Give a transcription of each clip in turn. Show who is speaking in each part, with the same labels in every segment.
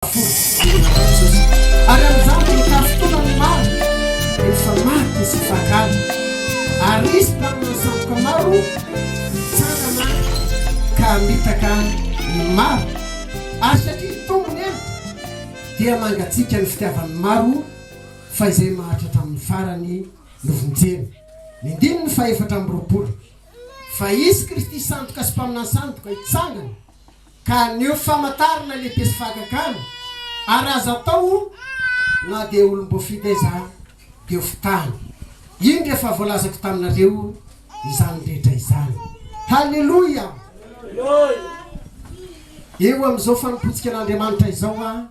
Speaker 1: Jesosy. Ary amin'izany dia hitafi-taona ny maro, rehefa maty sy fakan. Ary hisy mpaminany sandoka maro hitsangana ka hamitaka ny maro. Ary satria hitombo ny heloka, dia mangatsiaka ny fitiavan'ny maro, fa izay maharitra hatramin'ny farany no vonjena. Ny andininy faha-24. Fa hisy Kristy sandoka sy mpaminany sandoka hitsangana Ka haneho famantarana lehibe sy fahagagana, ary aza atao na dia olom-boafidy aiza dia ho fitahana. Indro efa voalazako taminareo izany rehetra izany. Haleloia! Eo amin'izao fanompoantsika an'Andriamanitra izao aho,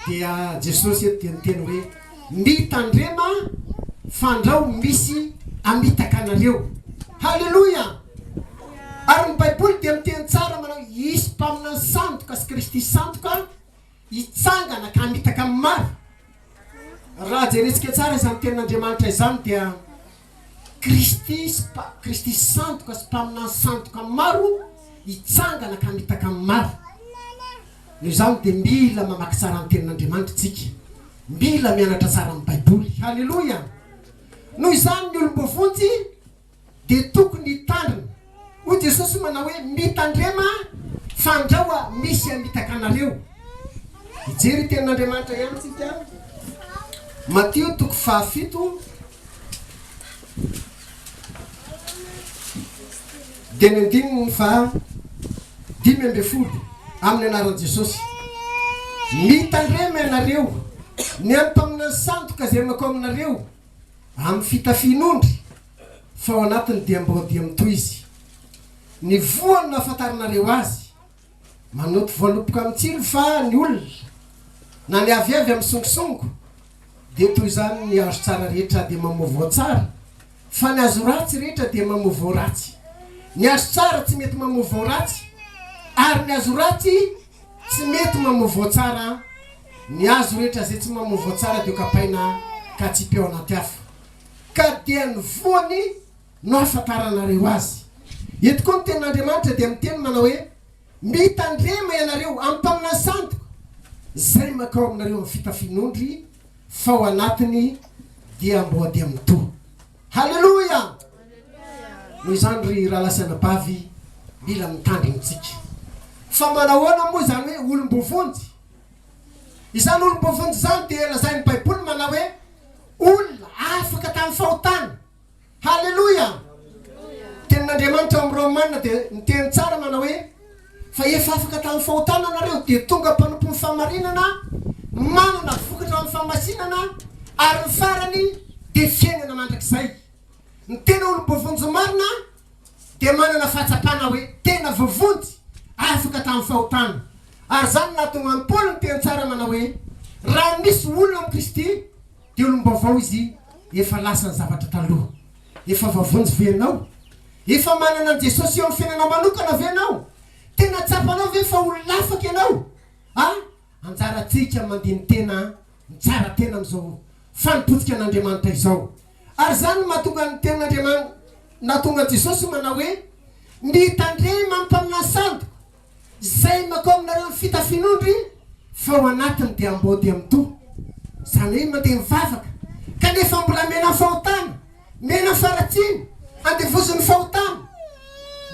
Speaker 1: dia Jesosy eto dia niteny hoe, Mitandrema fandrao misy hamitaka anareo. Haleloia! Ary ny Baiboly dia miteny tsara manao hisy mpaminany sandoka sy Kristy sandoka hitsangana ka hamitaka ny maro. Raha jerentsika tsara izany tenin'Andriamanitra izany dia Kristy sy Kristy sandoka sy mpaminany sandoka maro hitsangana ka hamitaka ny maro. Noho izany dia mila mamaky tsara ny tenin'Andriamanitra isika. Mila mianatra tsara ny Baiboly. Haleloia! Noho izany ny olom-boavonjy dia tokony hitandrina. Hoy Jesosy manao hoe, Mitandrema fandrao misy hamitaka anareo. Hijery tenin'Andriamanitra ihany tsika. Matio toko fahafito dia ny andininy faha 15 amin'ny anaran'i Jesosy. Mitandrema ianareo ny amin'ny mpaminany sandoka izay mankao aminareo amin'ny fitafian'ondry, fa ao anatiny dia mbô dia mitohy izy. Ny voany no ahafantaranareo azy. Manoto voaloboka amin'ny tsilo fa ny olona, na ny aviavy amin'ny songosongo, dia toy izany ny hazo tsara rehetra dia mamoa voa tsara, fa ny hazo ratsy rehetra dia mamoa voa ratsy. Ny hazo tsara tsy mety mamoa voa ratsy, ary ny hazo ratsy tsy mety mamoa voa tsara. Ny hazo rehetra izay tsy mamoa voa tsara dia hokapaina ka atsipy ao anaty afo. Ka dia ny voany no ahafantaranareo azy. Eto koa ny tenin'Andriamanitra dia miteny manao hoe, Mitandrema ianareo amin'ny mpaminany sandoka, izay mankao aminareo amin'ny fitafian'ondry, fa ao anatiny dia amboadia mitoha. Haleloia! Noho izany ry rahalahy sy anabavy, mila mitandrina isika. Fa manahoana moa izany hoe olom-boavonjy? Izany olom-boavonjy izany dia lazain'ny Baiboly manao hoe olona afaka tamin'ny fahotana. Haleloia! Tenin'Andriamanitra ao amin'ny Romana dia miteny tsara manao hoe, Fa efa afaka tamin'ny fahotana nareo dia tonga mpanompon'ny fahamarinana, manana vokatra ao amin'ny fahamasinana, ary ny farany dia fiainana mandrakizay. Ny tena olom-boavonjy marina dia manana fahatsapana hoe tena voavonjy, afaka tamin'ny fahotana. Ary izany no nahatonga an'i Paoly niteny tsara manao hoe, Raha misy olona ao amin'i Kristy, dia olom-baovao izy, efa lasa ny zavatra taloha. Efa voavonjy ve ianao? Efa manana an'i Jesosy eo amin'ny fiainanao manokana ve ianao? Tena tsapanao ve fa olona afaka ianao? A! Anjarantsika mandini-tena, mitsara tena amin'izao fanompoantsika an'Andriamanitra izao. Ary izany no mahatonga ny tenin'Andriaman, nahatonga an'i Jesosy manao hoe, Mitandrema amin'ny mpaminany sandoka, izay mankao aminareo amin'ny fitafian'ondry, fa ao anatiny dia amboa dia mitoha. Izany hoe mandeha mivavaka, kanefa mbola mena fahotana, mena faharatsiana, andevozin'ny fahotana.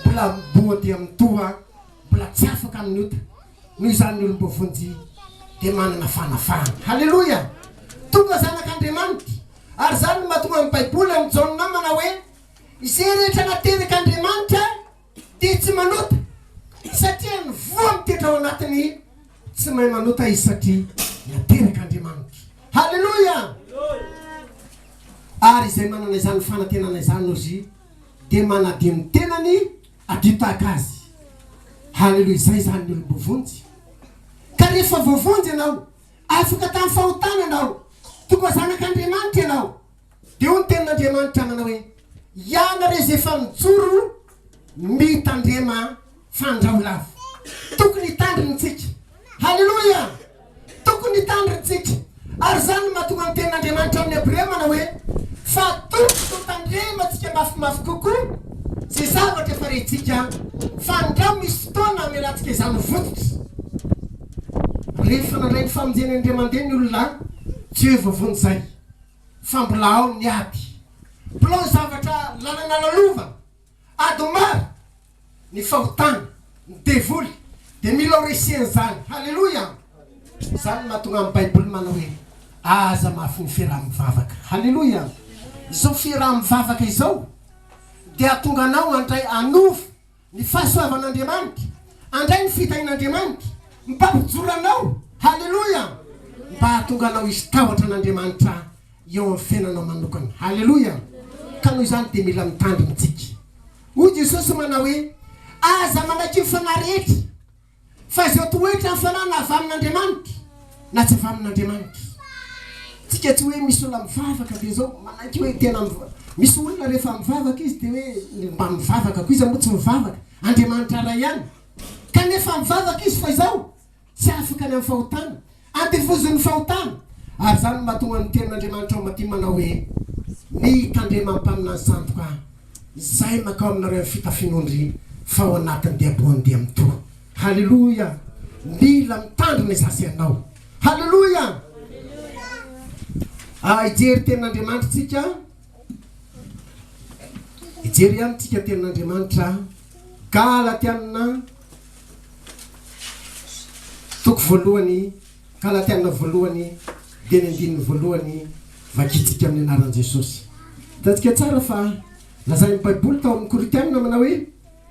Speaker 1: Mbola amboa dia mitoha, mbola tsy afaka amin'ny ota. Noho izany ny olom-boavonjy dia manana fanafahana. Haleloia! Tonga zanak'Andriamanitra. Ary izany no mahatonga ny Baiboly amin'i Jaona manao hoe, Izay rehetra naterak'Andriamanitra dia tsy manota, satria ny voa mitoetra ao anatiny tsy mahay manota izy satria naterak'Andriamanitra. Haleloia! Ary izay manana izany fanantenana izany ozy dia manadio ny tenany Adio tahaka azy. Haleloia izay izany ny olom-boavonjy. Ka rehefa voavonjy ianao, afaka tamin'ny fahotana ianao, tonga zanak'Andriamanitra ianao, dia hoy ny tenin'Andriamanitra manao hoe, Ianareo izay efa mijoro, mitandrema fandrao lava. Tokony hitandrina isika. Haleloia! Tokony hitandrina isika. Ary izany no mahatonga ny tenin'Andriamanitra ao amin'ny Hebreo manao hoe, Fa tokony ho tandremantsika mafimafy kokoa izay zavatra efa rentsika, fandrao misy fotoana hamelantsika izany ho votsotra. Rehefa nandray ny famonjena indray mandeha ny olona, tsy hoe voavonjy izay, fa mbola ao ny ady. Mbola ao ny zavatra lalana lalovana, ady maro, ny fahotana, ny devoly, dia mila ho resena izany. Haleloia! Izany no mahatonga ny Baiboly manao hoe, Aza mafy ny fiaraha-mivavaka. Haleloia! Izao fiaraha-mivavaka izao dia hahatonga anao handray hanova Ny fahasoavan'Andriamanitra, handray ny fitahian'Andriamanitra, mba hampijoro anao, haleloia, mba hahatonga anao hisy tahotra an'Andriamanitra eo amin'ny fiainanao manokana, haleloia. Ka noho izany dia mila mitandrina isika. Hoy Jesosy manao hoe, Aza manaiky ny fanahy rehetra. Fa izao toetra ny fanahy na avy amin'Andriamanitra na tsy avy amin'Andriamanitra. Tsika tsy hoe misy olona mivavaka dia izao manaiky hoe tena misy olona rehefa mivavaka izy dia hoe mba mivavaka koa iza moa tsy mivavaka, Andriamanitra iray ihany. Kanefa mivavaka izy fa izao tsy afaka ny amin'ny fahotana. Andevozin'ny fahotana. Ary izany no mahatonga ny tenin'Andriamanitra ao Matio manao hoe, Mitandrema mpaminany sandoka, izay mankao aminareo amin'ny fitafian'ondry, fa ao anatiny dia boandia mitoha. Haleloia! Mila mitandrina izaho sy ianao. Haleloia! Ah, hijery tenin'Andriamanitra tsika. Hijery ihany tsika tenin'Andriamanitra. Galatiana. Toko voalohany, Galatiana voalohany, dia ny andininy voalohany, vakintsika amin'ny anaran'i Jesosy. Hitantsika tsara fa lazain'ny Baiboly tao amin'ny Korintiana manao hoe,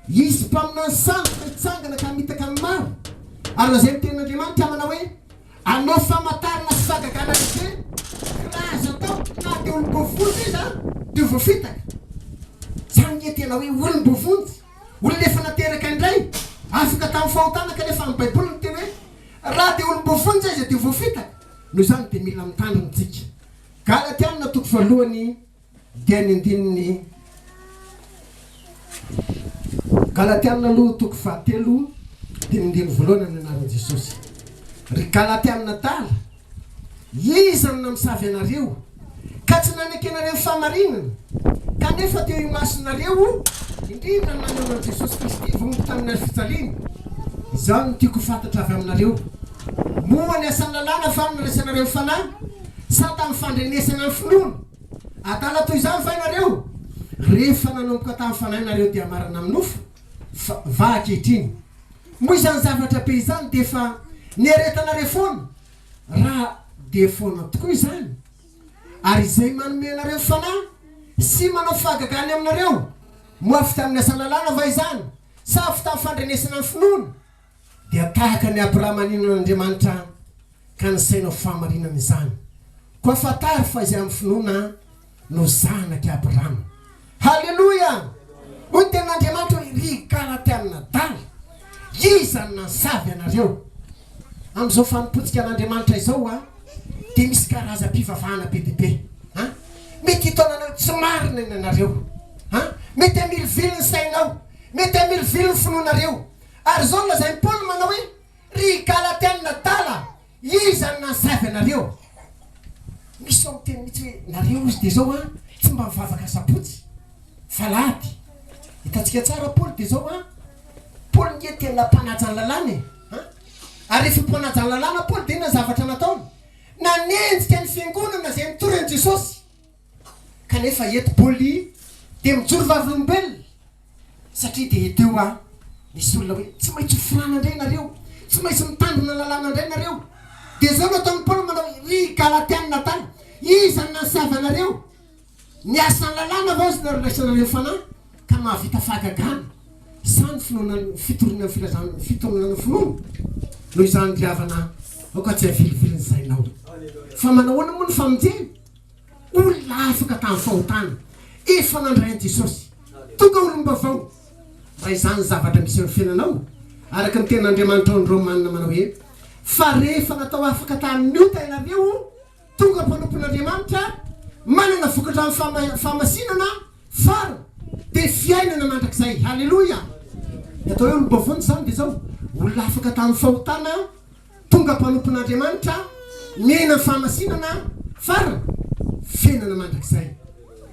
Speaker 1: Hisy mpaminany sandoka hitsangana ka hamitaka ny maro. Ary lazain'ny Tenin'Andriamanitra manao hoe, Hanao famantarana sy fahagagana lehibe, ka raha azo atao, na dia olom-boavonjy iza dia ho voafitaka. Izany nge tena hoe olom-boavonjy. Olona efa nateraka indray, afaka tamin'ny fahotana kanefa ny Baiboly miteny hoe raha dia olom-boafonja izy dia voafitaka. Noho izany dia mila mitandrina isika. Galatiana toko voalohany dia ny andininy Galatiana aloha toko fahatelo dia ny andininy voalohany amin'ny anaran'i Jesosy. Ry Galatiana adala, Iza no namosavy anareo, ka tsy nanekenareo ny fahamarinana, kanefa teo imasonareo indrindra no nanehoana an'i Jesosy Kristy voahombo tamin'ny hazo fijaliana? Izao no tiako ho fantatra avy aminareo, Moa ny asan'ny lalàna va no niraisanareo ny Fanahy, sa tamin'ny fandrenesana ny finoana? Adala toy izany va ianareo? Rehefa nanomboka tamin'ny Fanahy nareo dia marina amin'ny nofo fa va ankehitriny? Moa izany zavatra be izany dia efa niaretanareo foana? Raha dia foana tokoa izany, ary izay manome anareo fanahy sy manao fahagagana aminareo, moa avy tamin'ny asan-lalàna va izany, sa avy tamin'ny fandrenesana ny finoana? Dia tahaka an'i Abrahama nino an'Andriamanitra ka nisaina ho fahamarinana izany. Koa fantaro fa izay amin'ny finoana no zanak'i Abrahama. Haleloia! Hoy ny tenin'Andriamanitra hoe, Ry Galatiana adala, iza no nansavy anareo? Amin'izao fanompoantsika an'Andriamanitra izao a, dia misy karazam-pivavahana be dia be. A, mety hitaona anareo tsy marina ny anareo. A, mety hamilivily ny sainao, mety hamilivily ny finoanareo. Ary izao no lazain'i Paoly manao hoe, Ry Galatiana adala, Iza no nansavy anareo? Misy ao miteny mihitsy hoe nareo izy dia zao an, tsy mba mivavaka sabotsy fa alahady. Hitantsika tsara Paoly dia zao an, Paoly nge tena mpanaja ny lalàna e, an! Ary rehefa mpanaja ny lalàna Paoly dia inona ny zavatra nataony? Nanenjika ny fiangonana izay nitory an'i Jesosy. Kanefa eto Paoly dia mijoro vavolombelona. Satria dia hita eo an, misy olona hoe tsy maintsy hoforana indray nareo, tsy maintsy mitandrina ny lalàna indray nareo. Dia izao no ataon'i Paoly manao hoe, ry Galatiana adala, iza no nanisava anareo? Ny asan'ny lalàna va ozy nareo raisinareo fanahy ka mahavita fahagagana sa ny finoana ny fitoriana ny filazana ny fitonona ny finoana? Noho izany ry havana, aoka tsy havilivily ny sainao. Fa manahoana moa ny famonjena? Olona afaka tamin'ny fahotana, efa nandray an'i Jesosy, tonga olom-baovao. Raha izany ny zavatra misy eo amin'ny fiainanao, araka ny tenin'Andriamanitra ao amin'ny Romana manao hoe, Fa rehefa natao afaka tamin'ny ota ianareo, tonga mpanompon'Andriamanitra, manana vokatra amin'ny fahamasinana, farany, dia fiainana mandrakizay. Haleloia! Ny atao hoe olom-baovao izany dia izao, olona afaka tamin'ny fahotana, Tonga mpanompon'Andriamanitra, miaina ny fahamasinana, farany, fiainana mandrakizay.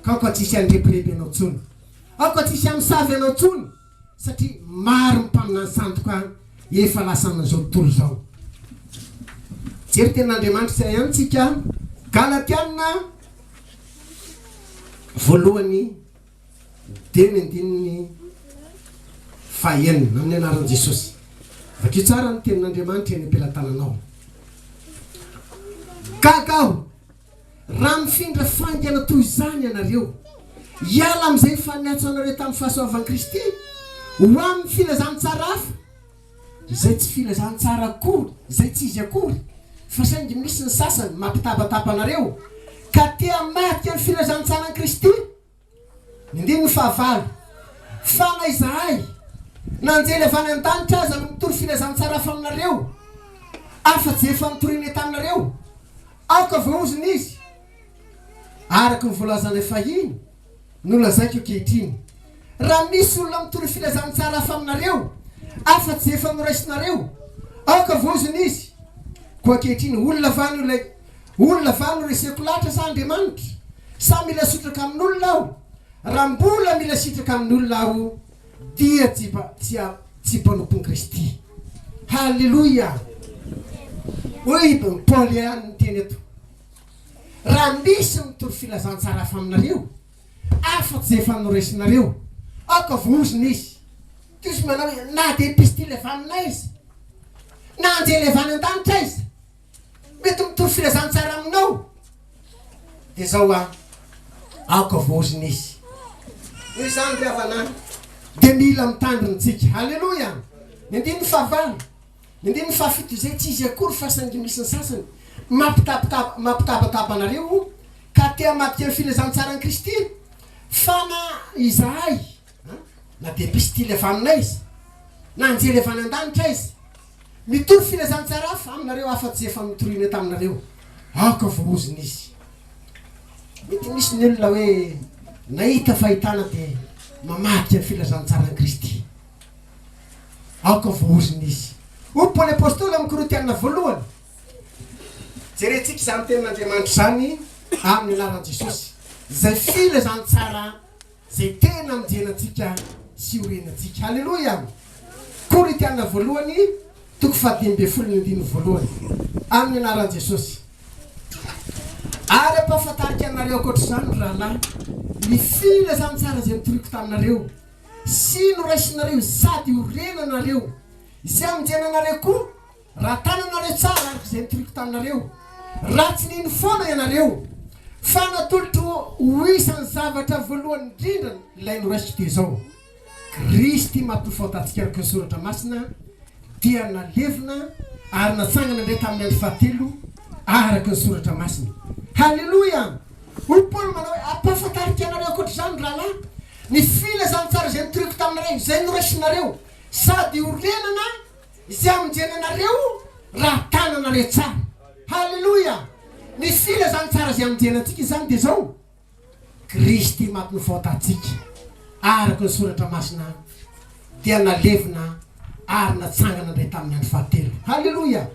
Speaker 1: Ka aoka tsy hisy handrebireby anao intsony. Aoka tsy hisy hamosavy anao intsony, satria maro ny mpaminany sandoka efa lasa amin'izao tontolo izao. Jery tenin'Andriamanitra izay ihany tsika. Galatiana voalohany dia ny andininy fahenina amin'ny anaran'i Jesosy. Vakio tsara ny tenin'Andriamanitra eny am-pelatananao. Gaga aho raha mifindra faingana toy izany ianareo, hiala amin'izay efa niantso anareo tamin'ny fahasoavan'i Kristy ho amin'ny filazantsara hafa, izay tsy filazantsara akory, izay tsy izy akory, fa saingy misy ny sasany mampitabataba anareo ka te hamadika ny filazantsaran'i Kristy. Ny andininy fahavalo, Fa na izahay, na anjely avy any an-danitra aza no mitory filazantsara hafa aminareo, afa-tsy izay efa notorianay taminareo, aoka voaozona izy, araka ny voalazanay fahiny, no lazaiko ankehitriny, Raha misy olona mitory filazantsara hafa aminareo, afa-tsy izay efa noraisinareo, aoka voaozona izy. Koa ankehitriny, olona va no ilay, olona va no reseko lahatra sa Andriamanitra? Sa mila sitraka amin'olona aho? Raha mbola mila sitraka amin'olona aho, dia tsy, tsy, tsy mpanompon'i Kristy. Haleloia! Hoy i Paoly ihany niteny eto. Raha misy mitory filazantsara hafa aminareo, afa-tsy izay efa noraisinareo, aoka vohozona izy. Toy izy manao hoe, na dia epistily avy aminay aza, na anjely avy any an-danitra aza, mety mitory filazantsara aminao, dia izao aho, aoka vohozona izy. Noho izany ry havana, dia mila mitandrina isika. Haleloia! Ny andininy fahavalo. Ny andininy fahafito izay tsy izy akory fa saingy misy ny sasany mampitabitaba mampitabataba anareo ka te hamadika ny filazantsaran'i Kristy fa na izahay na dia epistily avy aminay izy na anjely avy any an-danitra izy mitory filazantsara hafa aminareo afa-tsy efa notoriana taminareo aoka voahozona izy. Mety misy ny olona hoe nahita fahitana dia mamadika ny filazantsaran'i Kristy. Aoka voaozona izy. Hoy Paoly Apostoly amin'ny Korintiana voalohany. Jerentsika izany tenin'Andriamanitra izany amin'ny anaran'i Jesosy, izay filazantsara izay tena hamonjena antsika sy iorenantsika. Haleloia! Korintiana voalohany, toko fahadimy ambin'ny folo ny andininy voalohany. Amin'ny anaran'i Jesosy. Ary ampahafantariko anareo ankoatr'izany, ry rahalahy, ny filazantsara izay notoriko taminareo, Sy noraisinareo sady iorenanareo, izay hamonjena anareo koa, raha tananareo tsara araka izay notoriko taminareo, raha tsy nino foana ianareo. Fa natolotro ho isan'ny zavatra voalohany indrindra ilay noraisiko dia izao, Kristy maty fahotantsika araka ny Soratra Masina, dia nalevina ary natsangana indray tamin'ny andro fahatelo araka ny Soratra Masina. Haleloia! Hoy Paoly manao hoe, Ampahafantariko anareo ankoatr'izany, ry rahalahy, ny filazantsara izay notoriko taminareo, izay noraisinareo, sady iorenana izay hamonjena anareo raha tananareo tsara. Haleloia! Ny filazantsara izay hamonjena antsika izany dia izao, Kristy maty ny fahotantsika, araka ny Soratra Masina, dia nalevina ary natsangana indray tamin'ny andro fahatelo. Haleloia!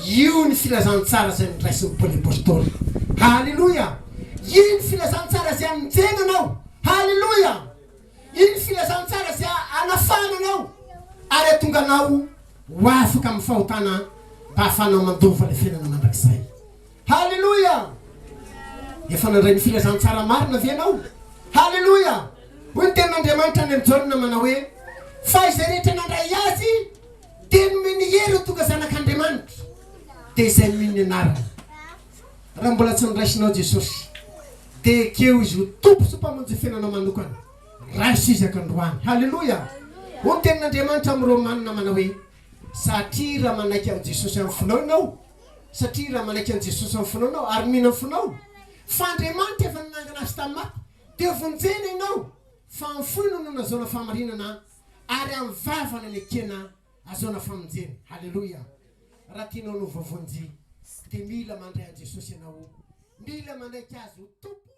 Speaker 1: Io ny filazantsara izay noraisin'i Paoly Apostoly. Haleloia! Io ny filazantsara izay hamonjena anao. Haleloia! Io ny filazantsara izay hanafahana anao ary hahatonga anao ho afaka amin'ny fahotana mba hahafahanao mandova ilay fiainana mandrakizay. Haleloia! Efa nandray ny filazantsara marina ve ianao? Haleloia! Hoy ny tenin'Andriamanitra any amin'i Jaona manao hoe, Fa izay rehetra nandray Azy dia nomeny hery ho tonga zanak'Andriamanitra, dia izay mino ny anarany. Raha mbola tsy noraisinao Jesosy, dia ekeo Izy ho Tompo sy Mpamonjy ny fiainanao manokana. Raiso Izy ankandroany. Haleloia! Hoy ny tenin'Andriamanitra amin'ny Romana manao hoe, Satria raha manaiky an'i Jesosy amin'ny fonao ianao, Satria raha manaiky an'i Jesosy amin'ny fonao ianao ary mino amin'ny fonao fa Andriamanitra efa nanangana Azy tamin'ny maty, dia vonjena ianao, fa amin'ny fo no nahazoana fahamarinana ary amin'ny vava no nekena ahazoana famonjena. Haleloia! Raha tianao ny ho voavonjy dia mila mandray an'i Jesosy ianao, mila manaiky Azy ho Tompo.